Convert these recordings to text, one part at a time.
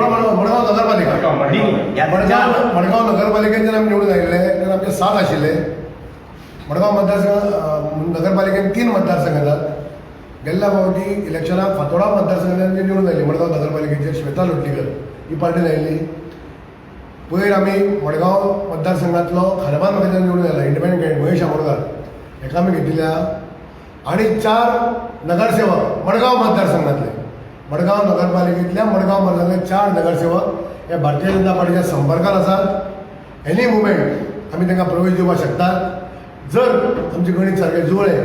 मडगांव मडगांव नगरपालिका. न्ही, न्ही, ह्या मडगांव मडगांव नगरपालिकेन जेन्ना आमी निवडून आयिल्ले तेन्ना आमचे 7 आशिल्ले. मडगांव मतदारसंघ नगरपालिकेन 3 मतदारसंघ येतात. गेल्ल्या फावटी इलेक्शनाक फातोडा मतदारसंघान निवडून आयली. मडगांव नगरपालिकेचेर श्वेता लोटलीकर ही पार्टीन आयिल्ली. पयर आमी मडगांव मतदारसंघांतलो खारबान म्हाका निवडून आयला इंडिपेंडंट कॅन्डिडेट महेश आमोणकार, हेका आमी घेतिल्ल्या. आनी 4 नगरसेवक मडगांव मतदारसंघातले, मडगांव नगरपालिकेंतल्या मडगांव मतदारसंघातले 4 नगरसेवक हे भारतीय जनता पार्टीच्या संपर्कात आसात. एनी मुमेंट आमी तांकां प्रवेश दिवपाक शकतात. जर आमचें गणीत सारकें जुळ्ळें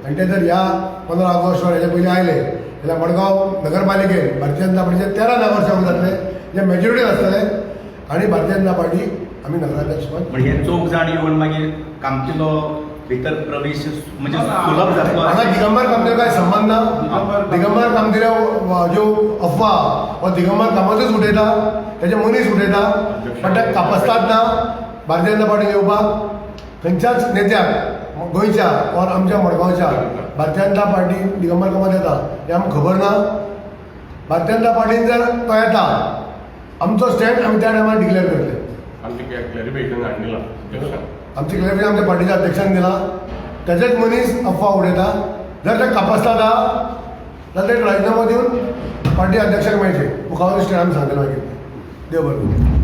आनी ते जर ह्या 15 ऑगस्ट वा हेच्या पयलीं आयले जाल्यार मडगांव नगरपालिकेन भारतीय जनता पार्टीचे 13 नगरसेवक जातले, जे मेजॉरिटीन आसतले आनी भारतीय जनता पार्टी आमी नगराध्यक्ष. म्हणजे हे चौग जाण येवन मागीर कामतीलो भितर प्रवेश म्हणजे सुलभ जातलो? हांगा दिगंबर कामतीलो काय संबंध ना. दिगंबर कामतील्या ज्यो अफवा हो दिगंबर कामतच उठयता, तेजे मनीस उठयता, पण ते कापस्तात ना. भारतीय जनता पार्टी येवपाक खंयच्याच नेत्याक गोंयच्या ऑर आमच्या मडगांवच्या भारतीय जनता पार्टी दिगंबर कामत येता हें आमकां खबर ना. भारतीय जनता पार्टीन जर तो येता, आमचो स्टँड आमी त्या टायमार डिक्लेअर करतले. आमचें क्लॅरिफिकेशन हाडून दिलां अध्यक्षान. आमची क्लॅरिफिकेशन आमच्या पार्टीच्या अध्यक्षान दिलां. तेजेच मनीस अफवा उडयता. जर ते कापस्तात जाल्यार ते राजिनामो दिवन पार्टी अध्यक्षाक मेळचे. मुखावयलो स्टँड आमी सांगतले मागीर. देव बरें करूं.